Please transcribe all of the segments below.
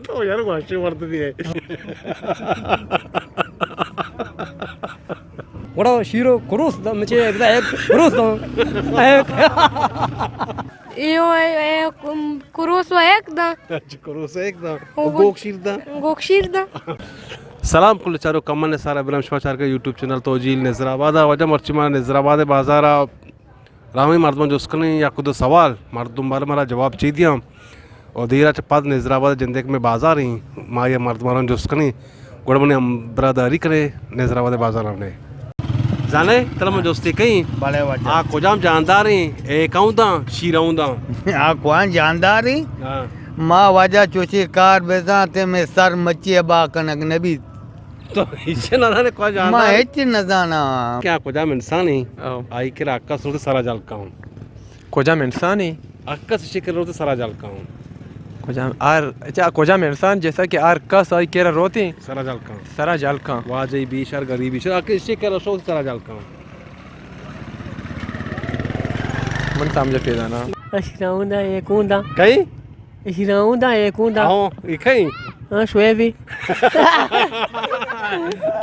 تو یار واشی ورد دی ہے۔ گڑا شیر و کروس دا، مچے بدا ایک کروس دا۔ ایک۔ ایو، اے، اے، کم-، کروس و ایک دا۔ اچھا، کروس ایک دا۔ او او گوک شیر دا۔ گوک شیر دا۔ سلام کل چارو کمن سارا برم شما چار کے یوٹیوب چینل تو جیل نظر آباد۔ واجہ مرچی ما نظر آباد بازار رامی مردم جست کنیں یک دو سوال، مردم بار مارا جواب چی دیاں۔ اور دیرا چہ پد نظر آباد جندے کہ میں بازار ہیں، ما یہ مردماں جست کنیں۔ گڑا منی ہم برادری کرے نظر آباد بازار نے۔ زانے، ترا من جستی کہیں؟ بلے واجہ۔ آ کجام جاندار ہیں؟ اے کاؤں داں، شیراؤں داں؟ آ کوان جاندار ہیں؟ ہاں۔ ما واجہ چوشی کار بزاں تے میں سر مچی با کنگ نبی۔ تو ایشی نہ زانے کجا جاندار؟ ما ہچ نہ زانا۔ کیا کجام انسان ہیں؟ او۔ آئی کرا اکس روتے سرا جل کاؤں۔ کجام انسان ہیں؟ اکس ایشی کرا روتے سرا جل کاؤں۔ کجام، ہر، اچھا، کجام انسان جیسا کہ ہر کس آئی کرا روتے سرا جل کاؤں۔ سرا جل کاؤں۔ واجہی بی شر، غریبی شر، اکس ایشی کرا روتے سرا جل کاؤں۔ من سمجھ پیدا نہ۔ اشراؤں دا، ایکوں دا۔ کئی؟ اشراؤں دا، ایکوں دا۔ ہاں، اے کئی؟ ہاں، شویبی۔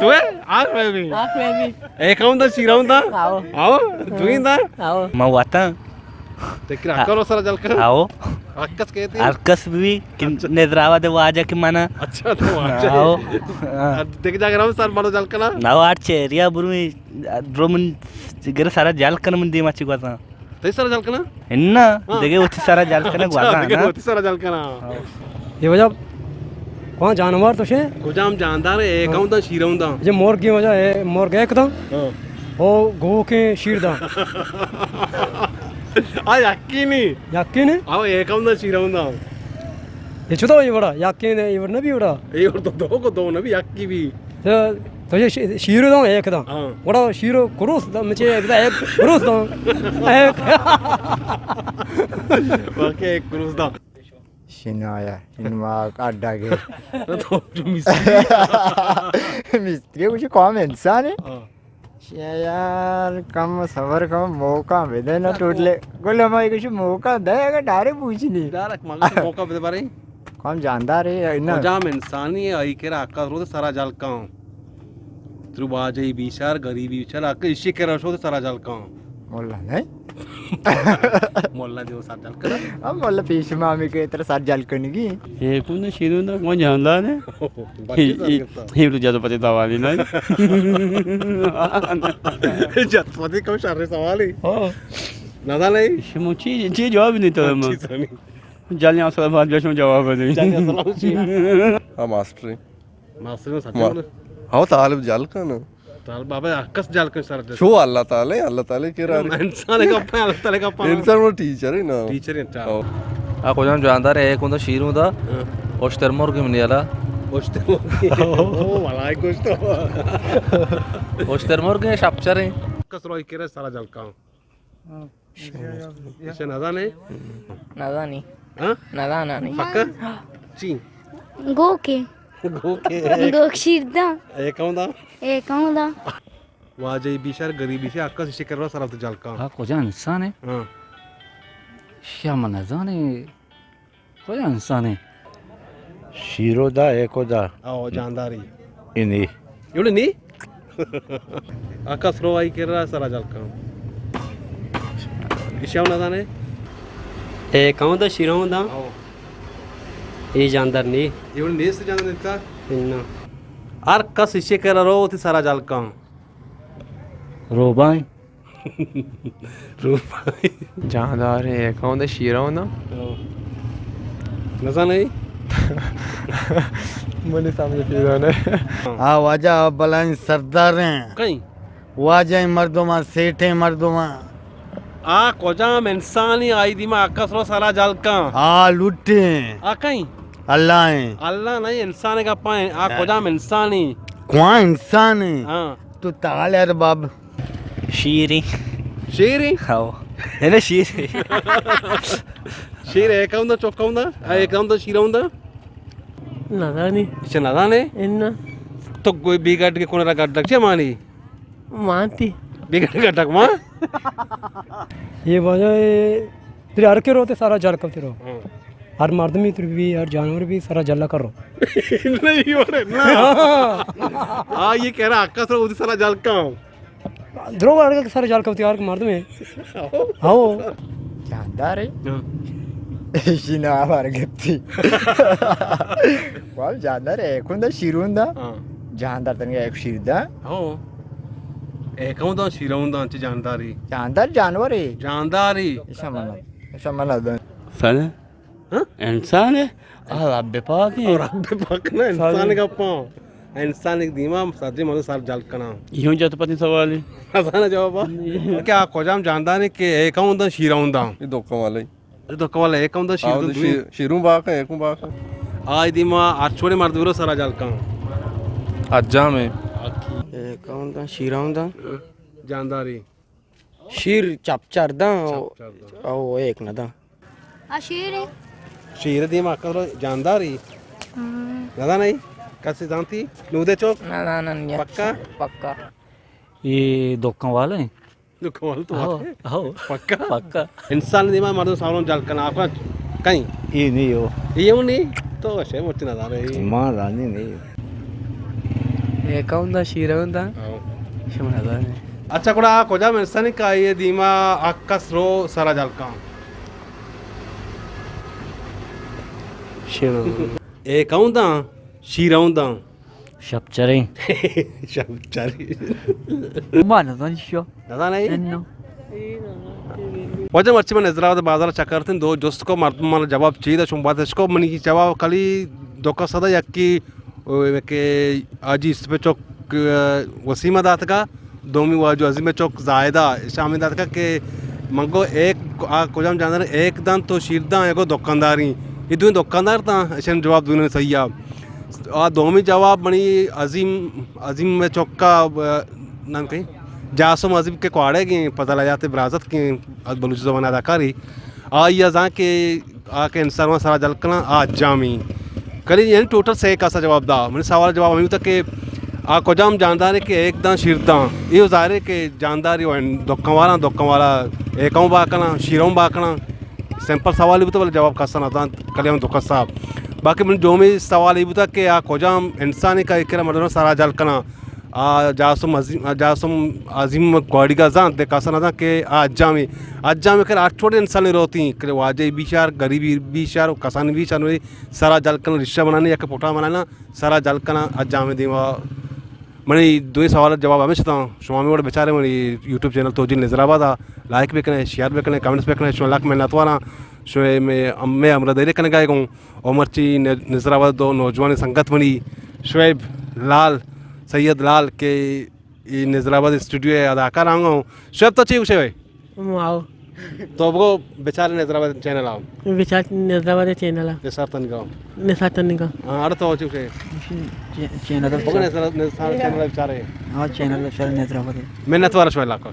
تو ہے؟ آ شویبی۔ آ شویبی۔ ایکوں دا، شیراؤں دا؟ آؤ۔ آؤ، دوئیں دا؟ آؤ۔ ما وطن۔ تکرا کرو سر جل کر۔ آؤ۔ ہر کس کہتے ہیں؟ ہر کس بھی کہ اچھا۔ نظر آوا دے واجہ کہ منا۔ اچھا، تو واجہ۔ آؤ۔ دیکھ جا کر ہم سر مارو جل کنا۔ نہ، آر چیریا بروی، درو من گر سارا جل کن من دیما چی گوزاں۔ تئی سرا جل کناں؟ اناں، ہاں۔ دگہ وتی سرا جل کناں، اچھا، گوازاں دگہ نا۔ وتی سرا جل کناں۔ یہ وجہ کون جانور تو شے؟ کجام جاندار ہے؟ اے ہاں۔ کون دا شیروں دا؟ یہ مرگی وجہ ہے، مرگ ایک دا۔ ہاں۔ او گو کے شیر دا۔ آ یقینی۔ یقینی؟ آو، اے کون دا شیروں دا؟ یہ چطور یہ بڑا؟ یقین ہے، یہ بڑا نبی بڑا؟ یہ بڑا تو دو کو دو نبی، یقی بھی۔ تو، تو یہ شی-، شیر دوں ایک دوں۔ ہاں۔ گڑا شیر و کروس دوں، مچے بدا ایک کروس دوں۔ ایک۔ واقعی ایک کروس دوں۔ شنایا، ان ما اڈا گئے۔ تو جو مستری۔ مستری کچھ کام انسان ہے۔ ہاں۔ یار، کم صبر کم، موقع بدے نا ٹوٹلے۔ گل ہمائی کچھ موقع دے، اگر ڈائریکٹ پوچھ نہیں۔ ڈائریکٹ مانگو موقع بدے بارے۔ کون جاندار ہے، نہ؟ کجام انسانی ہے، آئی کرا اکس روتے سرا جل کاں۔ ترو واجہی بیچار، غریبی بیچار، اکس ایشی کرا شو سرا جل کاں۔ مولا نہیں؟ مولا دیو سر جل کنا۔ ہم مولا پیش ما ہمیں کہ ترا سر جل کنگی۔ یہ کون شیروں دا، کون جاندار ہے؟ بچے سر گپتا۔ یہ تو جد پتے تاوانی نہیں۔ جد پتے کم شر سوالی۔ ہاں۔ نہ دا نہیں۔ شما چی، چی جواب نہیں تو ہم۔ چی سنی؟ جالی اصل بات جو شما جواب دیں۔ جالی اصل چی؟ ہاں، ماسٹر۔ ماسٹر نے سچ ما-، بولے؟ ہاں، طالب جل کن۔ طالب بابا، ہر کس جل کن سر دے۔ شو اللہ تعالی، اللہ تعالی کے را۔ انسان کا پا، اللہ تعالی کا پا۔ انسان وہ ٹیچر ہے نا۔ ٹیچر ہے، اچھا۔ ہاں۔ آ کجام جاندار ہے، ایک ہوندا شیر ہوندا۔ ہاں۔ اشتر مرغ منی والا۔ اشتر مرغ۔ او، والا ہے کچھ تو۔ اشتر مرغ ہے، شپچر ہے۔ کس روئی کرے سارا جل کن۔ ہاں۔ اسے نزانے؟ نزانی۔ ہاں؟ نزانانی۔ پکا؟ چی؟ گوکے۔ گوکے۔ گوک شیر دا۔ اے کون دا؟ اے کون دا؟ واجہی بیشار غریبی سے اکس ایشی کرا سرا تو جل کاں۔ ہاں، کجا انسان ہے؟ ہاں۔ شیا من نزانے۔ کجا انسان ہے؟ شیرو دا، ایکو دا۔ او، جانداری۔ انی۔ یوڑے نی؟ اکس رو آئی کرا سرا جل کاں۔ ایشاں نزانے؟ اے کون دا، شیرو دا؟ او۔ اے جاندار نی۔ یوڑے نیست جاندار نیتا؟ انا۔ ہر کس ایشی کرا رو وتی سرا جل کاں۔ روباں۔ روباں۔ جاندار ہے، کون دے شیروں نا؟ او۔ نزانے؟ منی سمجھ پیدا نہ۔ آ واجہ بلائیں سردار ہیں۔ کئیں؟ واجہ مردماں، سیٹھیں مردماں۔ آ کجام انسانی آئی دیما اکس رو سرا جل کاں؟ آ لٹیں۔ آ کئیں؟ اللہ ہیں۔ اللہ نہیں، انسان کا پائیں۔ آ ہاں۔ کجام انسانی؟ کواں انسان ہیں؟ ہاں۔ تو تال ارباب۔ شیریں۔ شیریں؟ ہاؤ۔ ہے نا شیر؟ شیر ایک ہوندا، چوکا ہوندا؟ ہاں۔ ایک ہوندا، شیر ہوندا؟ نزانی۔ اچھا، نزانے؟ انا۔ تو کوئی بی گڈ کے کون را گڈ چے مانی؟ مانتی۔ بی گڈ گڈ ما؟ یہ وجہ ہے، تیرے ہر کے روتے سرا جل کم تیرو۔ ہاں۔ ہر مردمی تر بی، ہر جانور بی سرا جلا کرو۔ نہیں، ورے، نا۔ آ، یہ کہہ رہا، حق سر، وتی سرا جل کن۔ دروگ اڑگا کہ سرا جل کن، وتی ہر مردمے۔ ہاؤ۔ جاندار ہے؟ ہاں۔ ایشی نا ہمارا گپتی۔ وال جاندار ہے، ایک ہوندا شیر ہوندا۔ ہاں۔ جاندار تنگا ایک شیر دا۔ ہاؤ۔ ایک ہوندا شیر ہوندا، چی جانداری؟ جاندار جانور ہے۔ جانداری۔ ایشا منا، ایشا منا دا۔ سر؟ ہاں؟ انسان ہے؟ آ، رب پاک ہے۔ رب پاک نا، انسان گپاں۔ انسان ایک دیما سجے مردم سر جل کناں۔ یوں جت پتی سوالی۔ نزاناں جواب آ۔ کہ آ کجام جاندار ہے کہ ایک ہوندا شیر ہوندا؟ یہ دکان والا ہے۔ یہ دکان والا ایک ہوندا شیر آ، ہوندا دوئی۔ شیر-، شیروں باقا، ایکوں باقا۔ آ دیما ہر چھوڑے مرد برو سرا جل کن۔ حجام ہے۔ ایک ہوندا شیر ہوندا۔ جانداری۔ شیر چپ چر داں، چپ چر داں۔ او ایک نہ داں۔ آ شیر ہے۔ شیر دیما کرو جانداری۔ ہاں۔ نہ داں نہیں؟ کسی زانتی؟ نودے چوک؟ نہ، نہ، نہ، نہ۔ پکا؟ پکا۔ یہ دکان والا ہے؟ دکان والا تو ہاؤ، بات ہے؟ ہاؤ۔ پکا؟ پکا۔ انسان دیما مردم سالوں جل کنا، آپ کا کہیں؟ یہ نہیں ہو۔ یہ ہوں نہیں؟ تو شے مرچی نہ دارے۔ ماں رانی نہیں۔ ایک ہوندا شیر ہوندا۔ ہاؤ۔ شما نہ دارے۔ اچھا، گڑا آ کجام انسانی کہ آئی دیما آ کس رو سرا جل کن؟ شیر۔ ایک ہوندا، شیر ہوندا۔ شپ چریں۔ شپ چریں۔ ما نزان شو۔ نزان ہے؟ انو۔ واجہ مرچی من نظر آباد بازار چکر تن دو جست کو مردم من جواب چی دا شما بات اشکو منی جواب کلی دو کس دا یکی او، کہ حاجی یوسف چوک، ء، وسیم ء داتگا، دومی واجو عظیم چوک زاہدہ شامی داتگا کہ من گو ایک، آ کجام جاندار ایک دان تو شیر دان ایگو دکانداری، یہ دوئیں دکاندار تا، اشان جواب دوئیں صحیح آ۔ آ دومی جواب منی عظیم، عظیم چوکا، ء، نام کہیں جاسم عظیم کے کواڑے گئے پتہ لگا تے برازت کے بلوچی زبان اداکاری آئی ء زان کہ آ کہ انسان وان سرا جل کناں، آ حجامی۔ کلی یعنی ٹوٹل سے کسا جواب دا۔ منی سوال جواب ہمیں بوتا کہ آ کجام جاندارے کہ ایک دان شیر دان۔ یہ ظاہر ہے کہ جانداری و دکان والا، دکان والا ایکاؤں با کناں، شیروں با کناں۔ سمپل سوال ہی بوتا، بلے جواب کسا نہ دان، کلی ہم دو کسا۔ باقی من دومی سوال ہی بوتا کہ آ کجام انسانے کا ایک کرا مردم سرا جل کناں۔ آ جاسم عظیم، آ جاسم عظیم گواڑیگا زانت، دے کسا نہ زانت کہ آ حجامی، حجامی کر ہر چوڑے انسانی روتی، کہ واجہ بی شار، غریبی بی شار، کسانی بی شار، سرا جل کن، رشتہ بنانے یا کہ پوٹا بنانا، سرا جل کن، حجامی دیما۔ منی دوئیں سوال جواب ہمیش تاں، شما ہمیں وڑ بچارے منی یوٹیوب چینل توجیل نظر آباد آ لائک بکنے، شیئر بکنے، کمنٹس بکنے، شما لک منت واراں، شما میں، میں ہمراہ داری کنے گائے گوں۔ او مرچی ن-، نظر آباد دو نوجوان سنگت منی شعیب لال، سید لال کہ ای نظر آباد اسٹوڈیو ء اداکار آنگا ہوں۔ شعیب تو چی گوشے بھائی؟ واو۔ تو بگو بچار نظر آباد چینل آؤ۔ بچار نظر آباد چینل آؤ۔ نثار تنگا۔ نثار تنگا۔ ہاں، اڑ تو چی گوشے؟ چے-، چینل بگو نظر، نثار چینل بچارے۔ ہاں، چینل بچار نظر آباد۔ منت وار شعیب لال کو۔